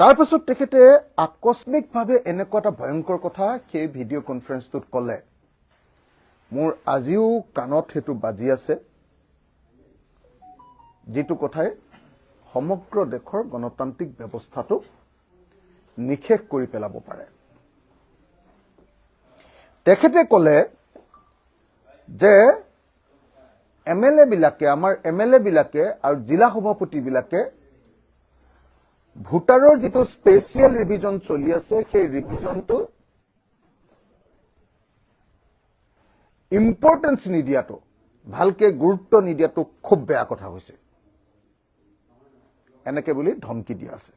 তাৰপাছত তেখেতে আকস্মিকভাৱে এনেকুৱা এটা ভয়ংকৰ কথা সেই ভিডিঅ' কনফাৰেন্সটোত ক'লে, মোৰ আজিও কাণত সেইটো বাজি আছে, যিটো কথাই সমগ্ৰ দেশৰ গণতান্ত্ৰিক ব্যৱস্থাটোক নিশেষ কৰি পেলাব পাৰে। তেখেতে ক'লে যে এম এল এ বিলাকে, আমাৰ এম এল এ বিলাকে আৰু জিলা সভাপতিবিলাকে ভোটাৰৰ যিটো স্পেচিয়েল ৰিভিজন চলি আছে, সেই ৰিভিজনটো ইম্পৰ্টেঞ্চ নিদিয়াটো, ভালকে গুৰুত্ব নিদিয়াটো খুব বেয়া কথা হৈছে, এনেকে বুলি ধমকি দিয়া আছে।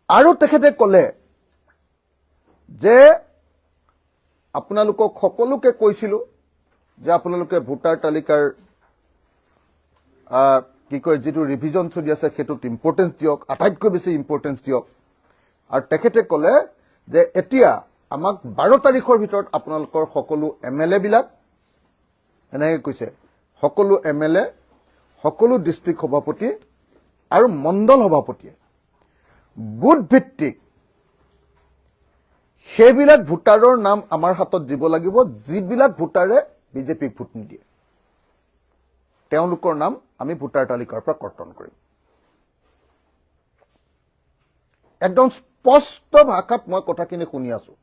আৰু তেখেতে ক'লে যে আপোনালোকক সকলোকে কৈছিলো যে আপোনালোকে ভোটাৰ তালিকাৰ কি কয় যিটো ৰিভিজন চলি আছে সেইটোত ইম্পৰ্টেঞ্চ দিয়ক, আটাইতকৈ বেছি ইম্পৰ্টেঞ্চ দিয়ক। আৰু তেখেতে ক'লে যে এতিয়া আমাক 12 তাৰিখৰ ভিতৰত আপোনালোকৰ সকলো এম এল এ বিলাক, এনেকে কৈছে, সকলো এম এল এ, সকলো ডিষ্ট্ৰিক্ট সভাপতি আৰু মণ্ডল সভাপতিয়ে বুথ ভিত্তিক সেইবিলাক ভোটাৰৰ নাম আমাৰ হাতত দিব লাগিব যিবিলাক ভোটাৰে বিজেপিক ভোট নিদিয়ে, তেওঁলোকৰ নাম আমি ভোটাৰ তালিকাৰ পৰা কৰ্তন কৰিম। একদম স্পষ্ট ভাষাত মই কথাখিনি শুনি আছো।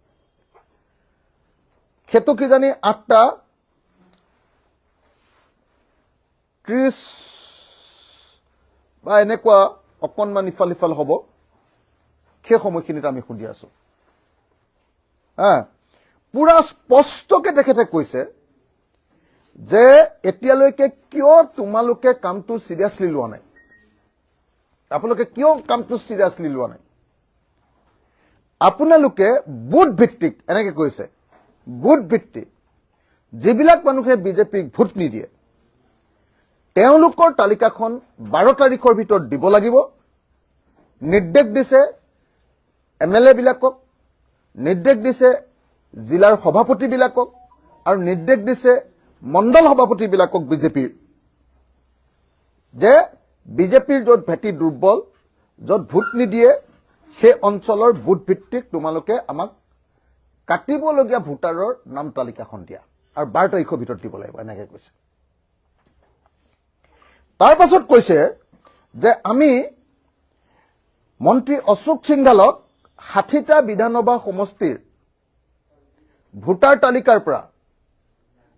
সেইটো কিজানি 8:30 বা এনেকুৱা অকণমান ইফাল সিফাল হ'ব, সেই সময়খিনিত আমি শুনি আছো। পুৰা স্পষ্টকে তেখেতে কৈছে যে এতিয়ালৈকে কিয় তোমালোকে কামটো চিৰিয়াছলি লোৱা নাই, আপোনালোকে কিয় কামটো চিৰিয়াছলি লোৱা নাই, আপোনালোকে বুথ ভিত্তিক, এনেকে কৈছে, বুথ ভিত্তিক যিবিলাক মানুহে বিজেপিক ভোট নিদিয়ে তেওঁলোকৰ তালিকাখন 12 তাৰিখৰ ভিতৰত দিব লাগিব। নিৰ্দেশ দিছে এম এল এ বিলাকক, নিৰ্দেশ দিছে জিলাৰ সভাপতিবিলাকক আৰু নিৰ্দেশ দিছে মণ্ডল সভাপতিবিলাকক বিজেপিৰ, যে বিজেপিৰ য'ত ভেটি দুৰ্বল, য'ত ভোট নিদিয়ে সেই অঞ্চলৰ বুথ ভিত্তিক তোমালোকে আমাক কাটিবলগীয়া ভোটাৰৰ নাম তালিকাখন দিয়া আৰু 12 তাৰিখৰ ভিতৰত দিব লাগিব, এনেকে কৈছে। তাৰ পাছত কৈছে যে আমি মন্ত্ৰী অশোক সিংঘালক 60টা বিধানসভা সমষ্টিৰ ভোটাৰ তালিকাৰ পৰা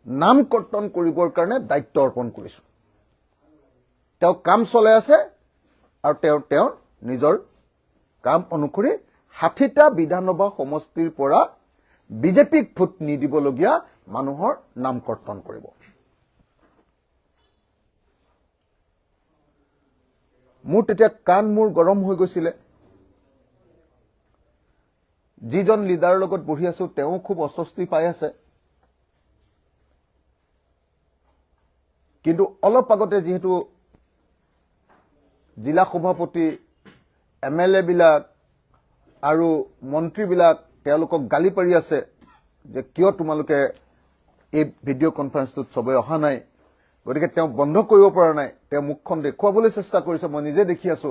নাম কৰ্তন কৰিবৰ কাৰণে দায়িত্ব অৰ্পণ কৰিছো। তেওঁ কাম চলাই আছে আৰু তেওঁৰ নিজৰ কাম অনুসৰি 60টা বিধানসভা সমষ্টিৰ পৰা বিজেপিক ভোট নিদিবলগীয়া মানুহৰ নাম কৰ্তন কৰিব। মোৰ তেতিয়া কাণ মূৰ গৰম হৈ গৈছিলে। যিজন লিডাৰৰ লগত বহি আছো তেওঁ খুব অস্বস্তি পাই আছে, কিন্তু অলপ আগতে যিহেতু জিলা সভাপতি, এম এল এ বিলাক আৰু মন্ত্ৰীবিলাক তেওঁলোকক গালি পাৰি আছে যে কিয় তোমালোকে এই ভিডিঅ' কনফাৰেন্সটোত চবে অহা নাই, গতিকে তেওঁ বন্ধ কৰিব পৰা নাই, তেওঁ মুখখন দেখুৱাবলৈ চেষ্টা কৰিছে, মই নিজে দেখি আছো।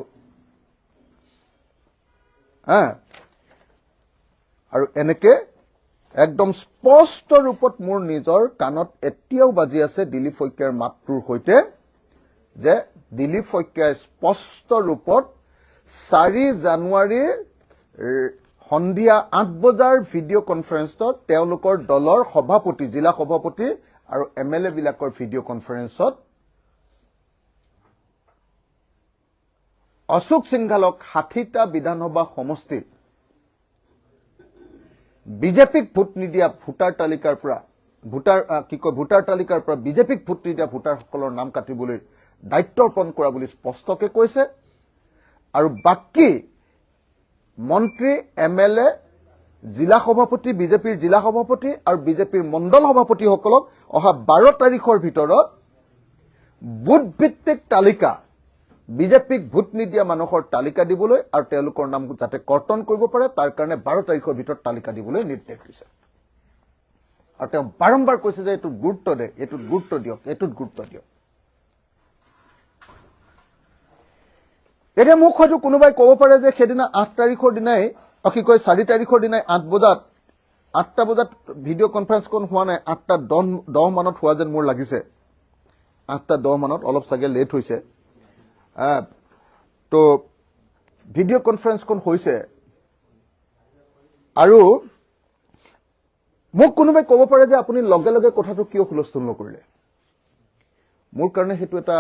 আৰু এনেকে একদম স্পষ্ট ৰূপত মোৰ নিজৰ কাণত এতিয়াও বাজি আছে দিলীপ শইকীয়াৰ মাতটোৰ সৈতে, যে দিলীপ শইকীয়াই স্পষ্ট ৰূপত 4 জানুৱাৰীৰ সন্ধিয়া 8 বজাৰ ভিডিঅ' কনফাৰেন্সত তেওঁলোকৰ দলৰ সভাপতি, জিলা সভাপতি আৰু এম এল এ বিলাকৰ ভিডিঅ' কনফাৰেন্সত অশোক সিংঘালক 60টা বিধানসভা সমষ্টিত বিজেপিক ভোট নিদিয়া ভোটাৰ তালিকাৰ পৰা, ভোটাৰ, কি কয়, ভোটাৰ তালিকাৰ পৰা বিজেপিক ভোট নিদিয়া ভোটাৰসকলৰ নাম কাটিবলৈ দায়িত্ব অৰ্পণ কৰা বুলি স্পষ্টকে কৈছে। আৰু বাকী মন্ত্ৰী, এম এল এ, জিলা সভাপতি, বিজেপিৰ জিলা সভাপতি আৰু বিজেপিৰ মণ্ডল সভাপতিসকলক অহা 12 তাৰিখৰ ভিতৰত বুথ ভিত্তিক তালিকা, বিজেপিক ভোট নিদিয়া মানুহৰ তালিকা দিবলৈ আৰু তেওঁলোকৰ নাম যাতে কৰ্তন কৰিব পাৰে তাৰ কাৰণে 12 তাৰিখৰ ভিতৰত তালিকা দিবলৈ নিৰ্দেশ দিছে। আৰু তেওঁ বাৰম্বাৰ কৈছে যে এইটোত গুৰুত্ব দে, এইটোত গুৰুত্ব দিয়ক, এইটোত গুৰুত্ব দিয়ক। এতিয়া মোক হয়তো কোনোবাই ক'ব পাৰে যে সেইদিনা 8 তাৰিখৰ দিনাই, কি কয়, 4 তাৰিখৰ দিনাই 8 বজাত, 8টা বজাত ভিডিঅ' কনফাৰেন্সখন হোৱা নাই, 8টা 10 মানত হোৱা যেন মোৰ লাগিছে। 8টা 10 মানত, অলপ চাগে লেট হৈছে। তো ভিডিঅ' কনফাৰেন্সখন হৈছে আৰু মোক কোনোবাই ক'ব পাৰে যে আপুনি লগে লগে কথাটো কিয় হুলস্থুল নকৰিলে? মোৰ কাৰণে সেইটো এটা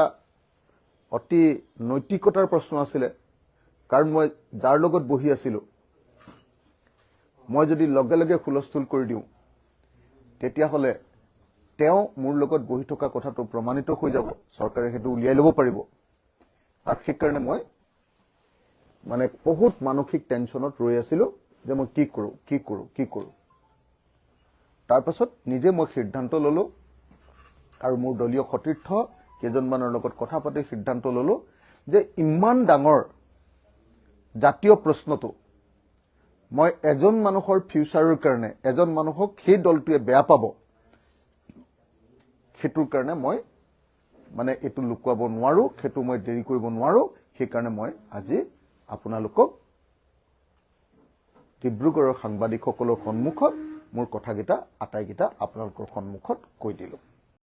অতি নৈতিকতাৰ প্ৰশ্ন আছিলে, কাৰণ মই যাৰ লগত বহি আছিলো, মই যদি লগে লগে হুলস্থুল কৰি দিওঁ, তেতিয়াহ'লে তেওঁ মোৰ লগত বহি থকা কথাটো প্ৰমাণিত হৈ যাব, চৰকাৰে সেইটো উলিয়াই ল'ব পাৰিব। আৰু সেইকাৰণে মই মানে বহুত মানসিক টেনশ্যনত ৰৈ আছিলো যে মই কি কৰোঁ, কি কৰোঁ, কি কৰোঁ। তাৰপাছত নিজে মই সিদ্ধান্ত ললো আৰু মোৰ দলীয় সতীৰ্থ কেইজনমানৰ লগত কথা পাতি সিদ্ধান্ত ললো যে ইমান ডাঙৰ জাতীয় প্ৰশ্নটো মই এজন মানুহৰ ফিউচাৰৰ কাৰণে, এজন মানুহক সেই দলটোৱে বেয়া পাব, সেইটোৰ কাৰণে মই মানে এইটো লুকুৱাব নোৱাৰো, সেইটো মই দেৰি কৰিব নোৱাৰো। সেইকাৰণে মই আজি আপোনালোকক ডিব্ৰুগড়ৰ সাংবাদিকসকলৰ সন্মুখত মোৰ কথাকেইটা আটাইকেইটা আপোনালোকৰ সন্মুখত কৈ দিলো।